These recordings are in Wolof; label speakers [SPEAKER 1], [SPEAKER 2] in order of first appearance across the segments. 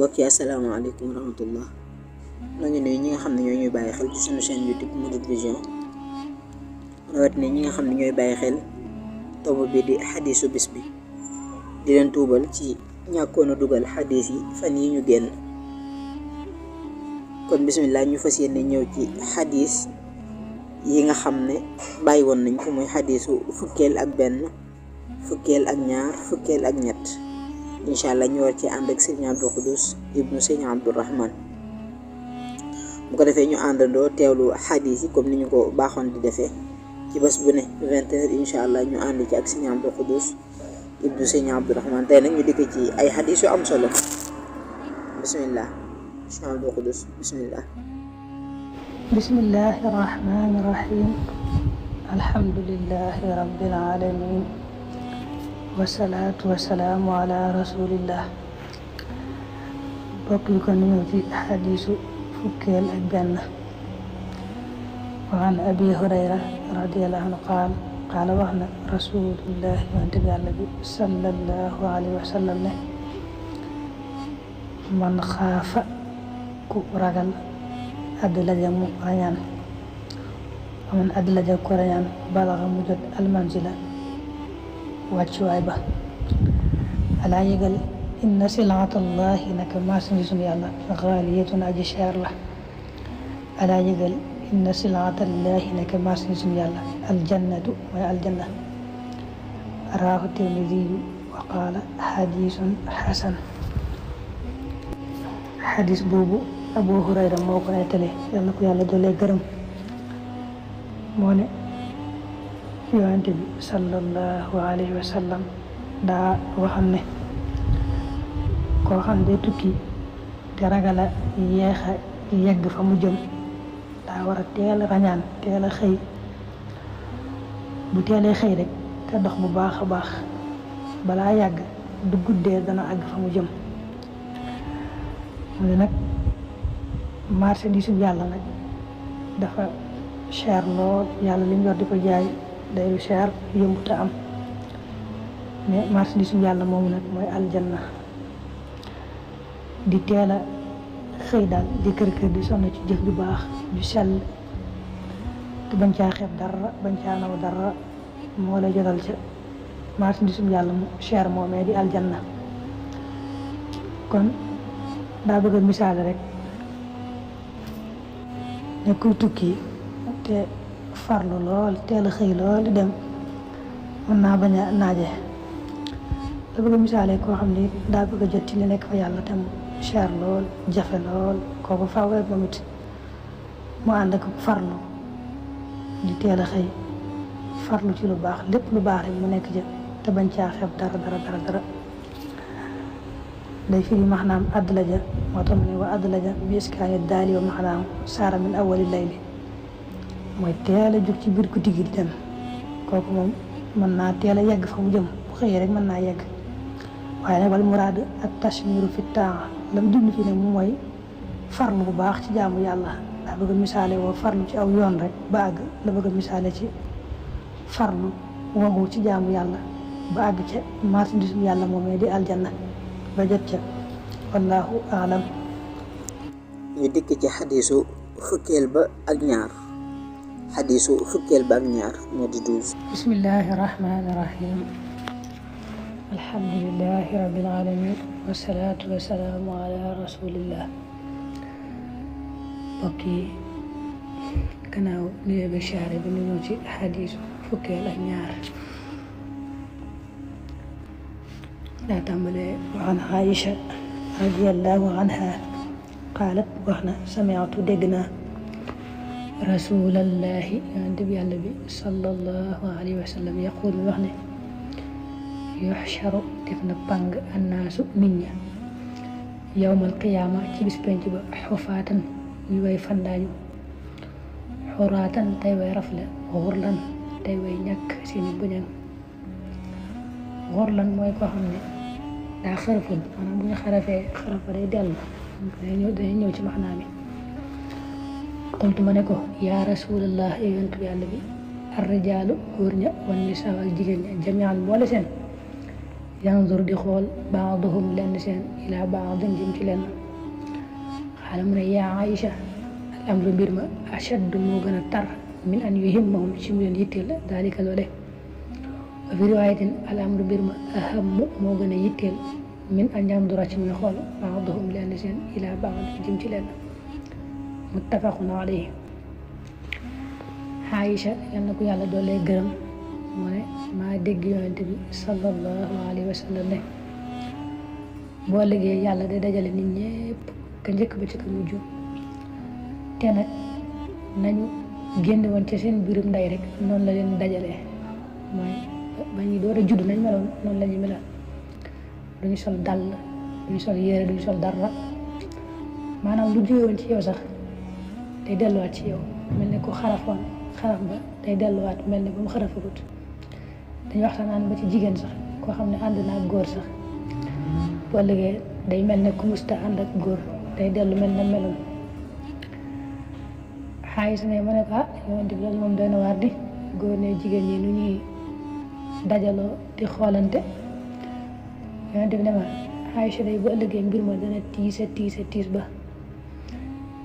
[SPEAKER 1] mbokk yi asalaamaaleykum wa rahmatullah. ñoo ngi nuyu ñi nga xam ne ñoo ñuy bàyyi xel ci sunu chaîne YouTube Mouride Vision, rawatina ñi nga xam ne ñooy bàyyi xel tomb bi di xadiisu bis bi. di leen tuubal ci ñàkkoon a dugal xadiis yi fan yi ñu génn. kon bismillah, ñu fas yéene ñëw ci xadiis yi nga xam ne bàyyi woon nañ ko, muy xadiisu fukkeel ak benn, fukkeel ak ñaar, fukkeel ak ñett. incha allah ñu war ci ànd ak sëriñ Abdou Khoudous ibnu sëriñ Abdourahman. bu ko defee ñu àndandoo teewlu xadiis yi comme ni ñu ko baaxoon di defee ci bés bu ne 20h incha allah ñu ànd ci ak sëriñ Abdou Khoudous ibnu sëriñ Abdourahman. tey nag ñu dikk ci ay xadiis yu am solo. bismillah sëriñ Abdou Khoudous, bismillah.
[SPEAKER 2] bismillahi rahmani rahim. alhamdulillahi rabbil alamin, wasalaatu wasalaamu ala rasulillah. bokk yi kon ñëw ci xadiisu fukkeel ak benn. wa an abi hurayra radiallahu anhu qaala wax na rasulullah yonent bi yàlla bi sallallahu alayhi wa sallam ne man xaafa ku ragal adlaja mu rañaan, man adlaja ku rañaan balaxa mu jot almanzila wàccuwaay ba. alaa yëgal inna silaatallahi naka marchandise yàlla xaaliyatun aji cher la. alaa yëgal inna silaatallahi naka marchandise yàlla aljannatu mooy aljanna. raahu tirmidiyu wa qaala xadiisun xasan. xadis boobu abu hurayra moo ko nettali, yàlla ko yàlla doole gërëm. moo ne yonent bi sallallahu alayhi wa sallam daa waxam ne koo xam ne tukki te ragala yeexa yegg fa mu jëm daa war a teel rañaan, teel a xëy. bu teelee xëy rek te dox bu baax a baax, balaa yàgg du guddee dana àgg fa mu jëm. mu ne nag marchandise yàlla nag dafa cher lool. yàlla li mu yor di ko jaay day lu cher, yëmbut a am. mais marchandise yàlla moomu nag mooy aljanna. di teel a xëy daal di kër di sonn ci jëf ju baax ju sell, te bañ caa xeeb dara, bañ caa naw dara, moo la jotal ca marchandise yàlla mu cher moomee di aljanna. kon daa bëgg a misaale rek ne kuy tukki te farlu lool, teel a xëy lool di dem, mën naa bañ a naaje. da bëgg a misaale koo xam ne daa bëgg a jot ci li nekk fa yàlla tam cher lool, jafe lool. kooku faaw rek moom it mu ànd ak farlu, di teel a xëy, farlu ci lu baax, lépp lu baax rek mu nekk ja te bañ caa xeeb dara. day firi maxnaam adlaja, moo tax mu ne wa adlaja bi iskaani daali wa maxnaam saara min awali layli, mooy teel a jóg ci biir guddi gi di dem. kooku moom mën naa teel a yegg fa mu jëm, bu xëyee rek mën naa yegg. waaye nag wal muraad ak tashmiru fi temps, la mu jublu fi ne mu mooy farlu bu baax ci jaamu yàlla. daa bëgg a misaale woo farlu ci aw yoon rek ba àgg, la bëgg a misaale ci farlu wogu ci jaamu yàlla ba àgg ca marchandise yàlla moomee di aljanna ba jot ca. wallahu aalam.
[SPEAKER 1] ñu dikk ci xadiisu fukkeel ba ak ñaar. xadiisu fukkeel ba ak ñaar moo di 12.
[SPEAKER 2] bismillahi rahmani rahim. alhamdulillahi rabbil alamin, wasalaatu wasalaamu ala rasulillah. mbokk yi, gannaaw nuyoo bi siyaare bi, ñu ñëw ci xadiisu fukkeel ak ñaar. daa tàmbalee wa an Aïcha radiyallahu anha qaalat wax na sami'tu dégg naa rasulallahi yonent bi yàlla bi sallallahu alayhi wa sallam yaqul wax ne yuxcharu def na pang annaasu nit ña yawmal qiyaama ci bis penc ba xufaatan ñu way fandaañu, xuraatan tey way rafle, xurlan tey way ñàkk seeni buñaŋ. xurlan mooy koo xam ne daa xaraful, maanaam bu ñu xarafee xarafa day dellu, dañuy ñëw ci maxnaa mi. qultu ma ne ko yaa rasulallah yonent bi yàlla bi, ar rijaalu góor ña wan nisaa ak jigéen ña jamian boole seen yanzur di xool baaduhum lenn seen ila baadin jëm ci lenn xaala mu ne yaa Aïcha al amru mbir ma ashaddu moo gën a tar min an yuhimmahum ci mu leen yitteel daalika loole wa fi riwaayatin al amru mbir ma ahammu moo gën a yitteel min an yandura ci muy xool baaduhum lenn seen ila baadin jëm ci lenn muttafaqun alayhi. Aïcha yal na ko yàlla doolee gërëm mu ne maa dégg yonent bi sallallahu alayhi wa sallam ne boo liggéey yàlla day dajale nit ñépp ka njëkk ba ci ka mujj te nag nañu génn woon ci seen biirum ndey rek noonu la leen dajalee mooy ba ñuy door a judd nañ meloon noonu la ñu meloon duñu sol dàll duñu sol yére duñu sol dara maanaam lu jóge woon ci yow sax day delluwaat ci yow mel ne ko xarafoon xaraf ba day delluwaat mel ne ba mu xarafagut dañuy waxtaan naan ba ci jigéen sax koo xam ne ànd na ak góor sax boo liggéey day mel ne ku musta ànd ak góor day dellu mel ne meloon xaayi sa ne ma ne ko yonent bi loolu moom doy na waar di góor ne jigéen ñi nu ñuy dajaloo di xoolante yonent bi ne ma Aïcha day bu ëllëgee mbir ma dana tiis ba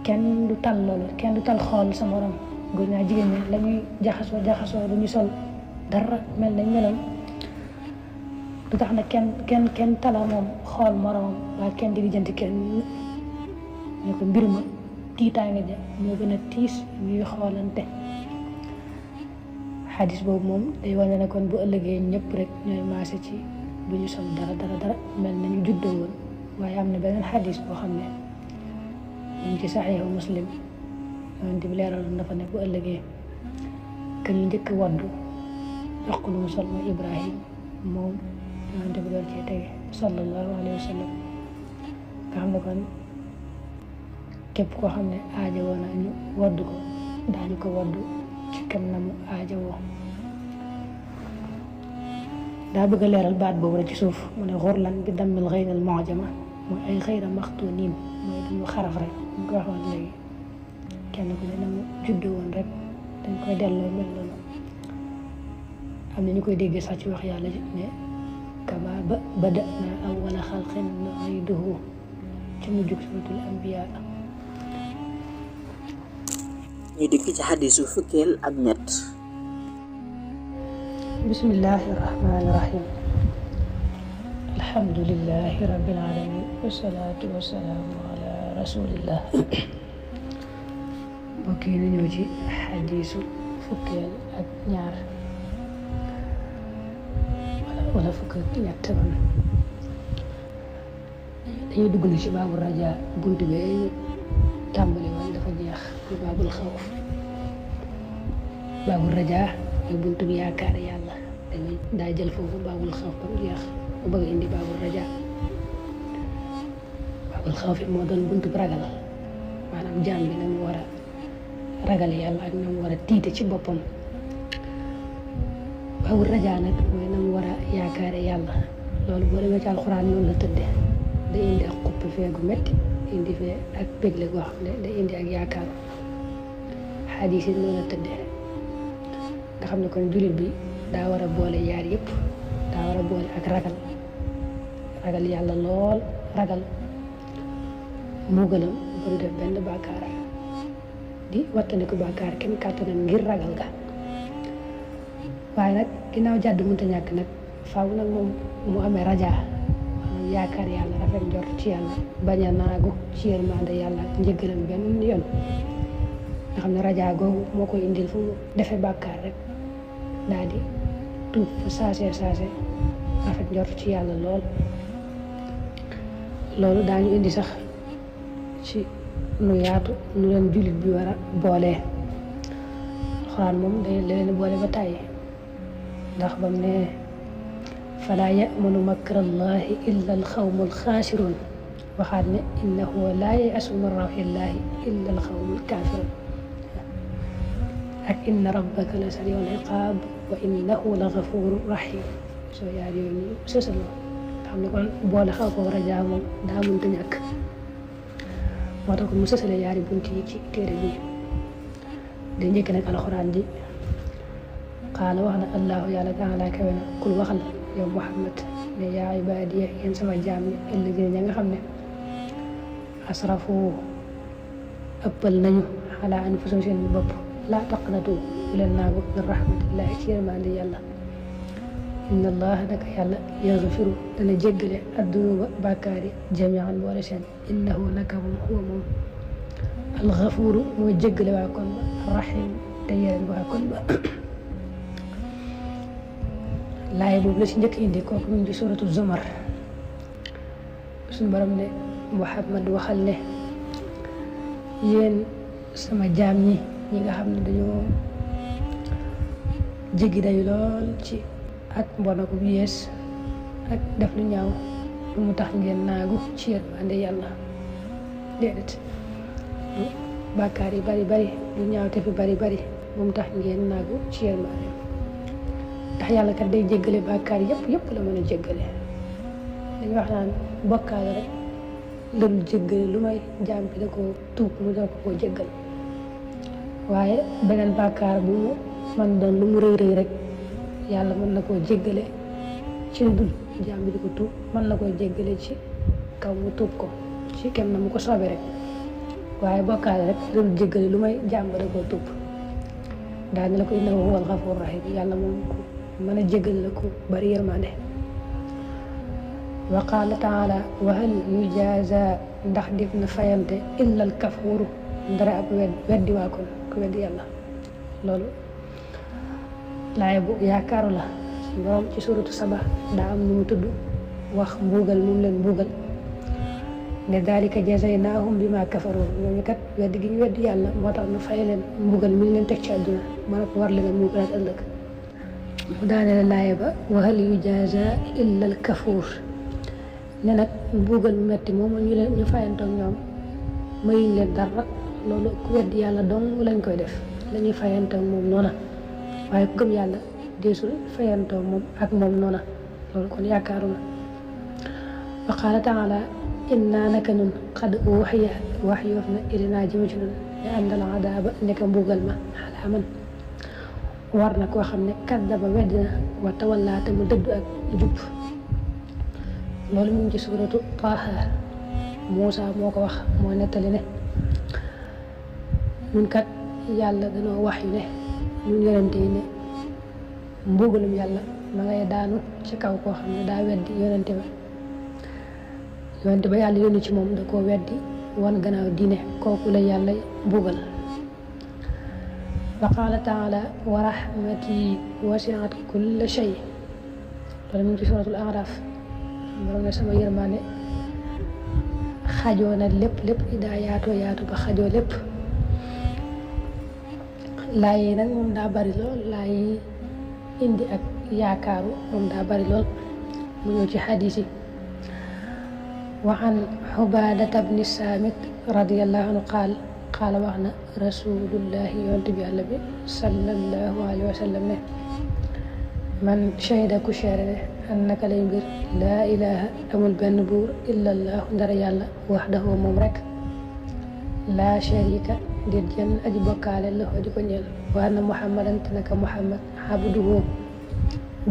[SPEAKER 2] kenn du tal loolu kenn du tal xool sa morom góor ñaa jigéen ñi la ñuy jaxasoo du ñu sol dara mel nañ meloon du tax na kenn tala moom xool moromam waa kenn di lijjanti kenn ne ko mbir ma tiitaange ja moo gën a tiis ñuy xoolante. xadis boobu moom day wane ne kon bu ëllëgee ñëpp rek ñooy maase ci du ñu sol dara mel nañu juddoo woon waaye am na beneen xadis boo xam ne ñu ci saxiixu Muslim yonent bi leeral dafa ne bu ëllëgee ka ñu njëkk waddu jox ko lu mu sol mooy Ibrahim moom yonent bi doon cee tege sallallahu alayhi wa sallam nga xam ne kon képp koo xam ne aajowoo na ñu waddu ko daañu ko waddu ci kam na mu aajowoo. daa bëgg a leeral baat boobu rek ci suuf mu ne xurlan bi dammil xaynal mu'jama mooy ay xayra maxtuuniin mooy duñu xaraf rek ñu ko waxoon léegi kenn ku ne na mu juddoo woon rek dañ koy delloo mel noonu. am na ñu koy déggee sax ci wax yàlla ne kama bada'na awwala xalqin nu'iiduhu ci mujjug suuratul anbiyaa.
[SPEAKER 1] ñu dikk ci xadiisu fukkeel ak ñett.
[SPEAKER 2] bismillahi rahmaani rahim alhamdulillahi rabbil alamin wasalaatu wasalaamu ala rasulillah. mbokk yi ñu ñëw ci xadiisu fukkeel ak ñaar wala fukk ak ñett man dañuy dugg na ci baabu raja bunt bi tàmbali woon dafa jeex ci baabul xawf. baabul raja mooy bunt bi yaakaar yàlla dañuy daa jël foofu baabul xawf ba mu jeex mu bëgg indi baabul raja. baabul xawf moo doon buntu ragal maanaam jaam bi na mu war a ragal yàlla ak na mu war a tiite ci boppam. baabul raja nag mooy na mu war a yaakaare yàlla loolu boo demee ci alxuraan noonu la tëdde day indi ak xupp fee gu métti indi fee ak bégle goo xam ne day indi ak yaakaar. xadiis yi noonu la tëdde nga xam ne kon jullit bi daa war a boole yaar yëpp daa war a boole ak ragal yàlla lool ragal mbugalam ba du def benn bàkkaar di wattandiku bàkkaar kenn kàttanam ngir ragal ga. waaye nag ginnaaw jàdd mënta ñàkk nag faaw nag moom mu amee raja maanaam yaakaar yàlla rafet njort ci yàlla bañ a naagu ci yërmande yàlla ak njëggalam benn yoon nga xam ne raja googu moo koy indil fu mu defee bàkkaar rek daal di tuub fa saase rafet njort ci yàlla lool. loolu daañu indi sax ci nu yaatu nu leen jullit bi war a boolee. alxuraan moom day leen boole ba tàyyi ndax bam ne falaa ya'manu makrallahi illa alxawmul xaasiruun waxaat ne innahu laa ya'asu min rawxillaahi illa alxawmul kaafiruun ak inna rabbaka la sari'ul iqaab wa innahu la gafuurun rahiim. soo yaar yooyu nii sësal la xam ne kon boole xaw ko war a jaa moom daa mënta ñàkk moo tax ko mu sësale yaari bunt yi ci téere bi. di njëkk nag alxuraan ji qaala wax na allahu yàlla taala kawe na kul waxal yow Muhammad ne yaa ibaadiya yéen sama jaam yi alladina ña nga xam ne asrafu ëppal nañu ala anfusihim seen bopp laa taqnatu bu leen naagu min rahmatillahi ci yërmande yàlla inna allaha naka yàlla yaxfiru dana jéggale addunuba bàkkaari jamian boole seen innahu naka moom huwa moom alxafuuru mooy jéggale waa kon ba rahim te yërëm waa kon ba laay boobu la ci njëkk indi kooku mu ngi ci suratu zumar suñu borom ne Muhammad waxal ne yéen sama jaam ñi nga xam ne dañoo jéggi dayu lool ci ak mbona ko bu yees ak def lu ñaaw lu mu tax ngeen naagu ci yërmande yàlla déedéet bàkkaar yi bari lu ñaaw te fi bari bu mu tax ngeen naagu ci yërmande ndax yàlla kat day jéggale bàkkaar yëpp la mën a jéggale dañuy wax naan bokkaale rek lëlu jéggale lu may jaam bi da ko tuub mu doo ko koo jéggal waaye beneen bàkkaar bu mu man doon lu mu rëy rek yàlla mën na koo jéggale ci lu dul jaam bi di ko tuub mën na koo jéggale ci kaw mu tuub ko ci kem na mu ko soobee rek waaye bokkaale rek lëlu jéggale lu may jaam ba da koo tuub daal ni la ko innahu huwal ghafuur rahim yàlla moom ku mën a jéggale la ku bari yërmande wa qaala taala wa hal yujaaza ndax def na fayante illa al kafuuru ndara ab weddi waa kon ku weddi yàlla loolu laay bu yaakaaru la borom ci suratu saba daa am nu mu tudd wax mbuugal moom leen mbuugal ne daalika jazaynaahum bima kafaru ñooñu kat weddi gi ñu weddi yàlla moo tax nu fay leen mbuugal mi leen teg ci àdduna mën a ko war leen a mbugalaat ëllëg mu daane la laay ba wa hal yujaaza illa al kafuur ne nag mbuugal mu metti moom ñu fayantoog ñoom mayuñ leen dara loolu ku weddi yàlla dong lañ koy def lañuy fayantoog moom noona waaye ku gëm yàlla deesul fayantoog moom ak moom noona loolu kon yaakaaruma wa qaala taala inna naka nun xad uxiya wax yoof na ilinaa jëme ci nun ne àndal adaaba nekk mbuugal ma xalaa man war na koo xam ne kaddaba weddi na wa tawallaata mu dëddu ak jub loolu mu ngi ci suuratu Taaha Muusa moo ko wax moo nettali ne ñun kat yàlla danoo wax yu ne ñun yonente yi ne mbugalum yàlla ma ngay daanu ci kaw koo xam ne daa weddi yonente ba yàlla yónni ci moom da koo weddi wan gannaaw diine kooku la yàlla mbugal wa qaala taala wa rahmati wasi'at kulla shay loolu mu ngi ci suuratul A'raaf borom ne sama yërmande xajoo na lépp daa yaatu ba xajoo lépp laay yi nag moom daa bari lool laay yi indi ak yaakaaru moom daa bari lool mu ñëw ci xadiis yi wa an Ubaadata bni Saamit radiyallahu anhu qaala wax na rasulullahi yonent bi yàlla bi sallallahu alayhi wa sallam ne man shahida ku seede ne annaka lay mbir laa ilaha amul benn buur illallahu ndara yàlla wahdahu moom rek laa sharika déet jenn aji bokkaale la di ko ñeel wa anna muhammadan te naka muhammad abduhu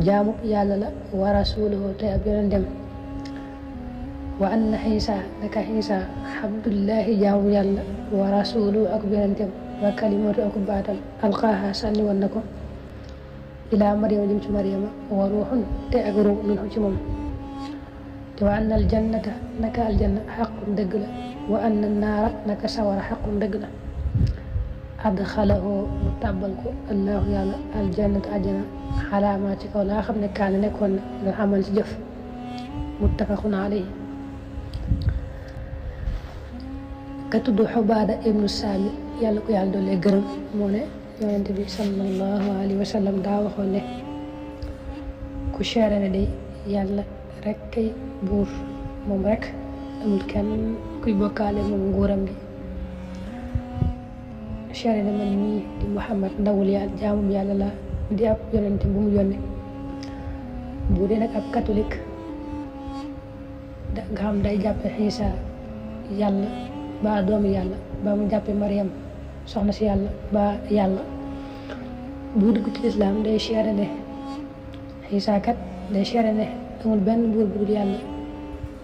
[SPEAKER 2] jaamu yàlla la wa rasuluhu te ab yonentam wa anna xiisa naka xiisa abdullahi jaamu yàlla wa rasuluhu ak yonentam wa kalimatu ak baatam alqaaha sànni woon na ko ilaa Maryama jëm ci Maryama wa ruuxun te ak ruux minhu ci moom te wa anna aljannata naka aljanna xaqun dëgg la wa anna naara naka sawara xaqun dëgg la adxalahu mu tàbbal ko allahu yàlla aljannata àjjana xalaamaa ci kaw laa xam ne kaana nekkoon na nga xamal ci jëf muttafaqun alayhi ka tudd Xubaada ibnu Saamit yàlla ko yàlla doole gërëm moo ne yonent bi sallallahu alayhi wa sallam daa waxoon ne ku seere ne day yàlla rek kay buur moom rek amul kenn kuy bokkaale moom nguuram gi seere ne man mii di Muhammad ndawul yàlla jaamum yàlla la di ab yonent bu mu yónne bu dee nag ab catholique nga xam day jàppe Xiisa yàlla ba doomu yàlla ba mu jàppe Maryam soxna si yàlla ba yàlla bu dugg ci lislaam day seere ne Xiisa kat day seere ne amul benn buur bu dul yàlla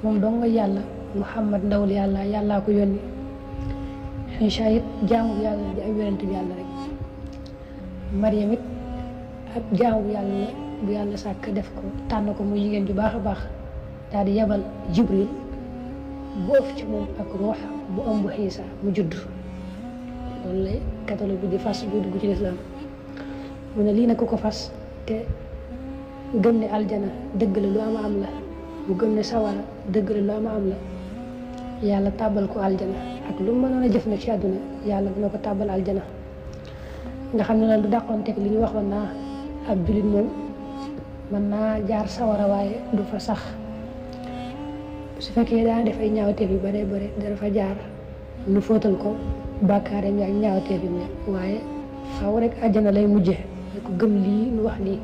[SPEAKER 2] moom dong nga yàlla Muhammad ndawul yàlla yàllaa ko yónni Iisaa it jaamu yàlla di ay yonent bi yàlla rek Maryam it ab jaamu yàlla la bu yàlla sàkk def ko tànn ko muy jigéen ju baax a baax daal di yebal Jibril bu ëf ci moom ak ruux bu ëmb Iisaa mu judd loolu lay catholique bi di fas bu dugg ci lislaam mu ne lii nag ku ko fas te gëm ne aljana dëgg la lu am la mu gëm ne sawara dëgg la lu am la yàlla tàbbal ko aljana ak lu mu mënoon a jëf nag ci àdduna yàlla dina ko tàbbal aljana nga xam ne loolu du dàqoonteeg li ñu waxoon naa ab jullit moom mën naa jaar sawara waaye du fa sax su fekkee daa def ay ñaawteef yu bare bare dana fa jaar nu fóotal ko bàkkaaram ak ñaawteef yi waaye faaw rek àjjana lay mujje ko gëm lii nu wax nii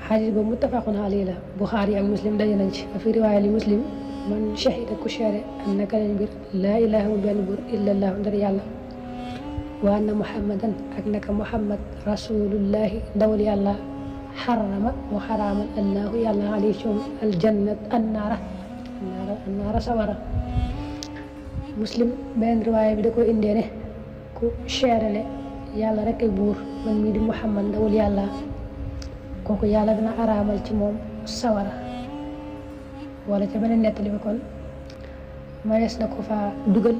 [SPEAKER 2] xadis ba muttafaqun alayhi la Buxaari ak Muslim daje nañ ci fi riwaaya li Muslim man shahida ku seede am naka lañ bir laa ilaaha mu benn buur illallah ndar yàlla wa anna muhammadan ak naka muhammad rasulullahi ndawal yàlla xarama mu xaraamal allahu yàlla alayhim aljannat annaara sawara Muslim benn riwaaya bi da ko indee ne ku seedale yàlla rek ay buur man mii di muhammad ndawal yàlla kooku yàlla dina araamal ci moom sawara wala ca beneen nettali bi kon mayees na ko fa dugal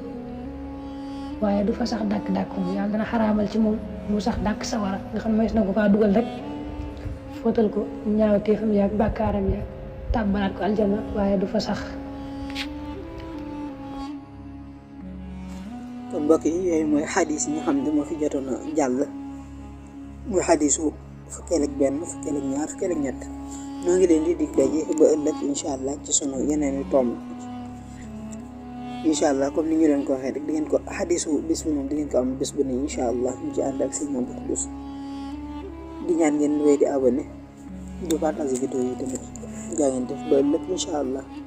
[SPEAKER 2] waaye du fa sax dàkk-dàkk moom yàlla dana xaraamal ci moom mu sax dàkk sawara nga xam mayees na ko fa dugal rek fóotal ko ñaawteefam yaak bàkkaaram ya tàbbalaat ko aljana waaye du fa sax.
[SPEAKER 1] kon mbokk yi yooyu mooy xadis yi nga xam ne moo fi jotoon a jàll muy xadisu fukkeel ak benn fukkeel ak ñaar fukkeel ak ñett ñoo ngi leen di dig daje ba ëllëg incha allah ci sunu yeneen i tomb incha allah comme ni ñu leen ko waxee rek di ngeen ko xadisu bis bi moom di ngeen ko am bés bu ne incha allah ñu ci ànd ak sëñ Mamadou Koudous di ñaan ngeen wéy di abonné di partage vidéo yi tamit jaa ngeen def ba ëllëg incha allah.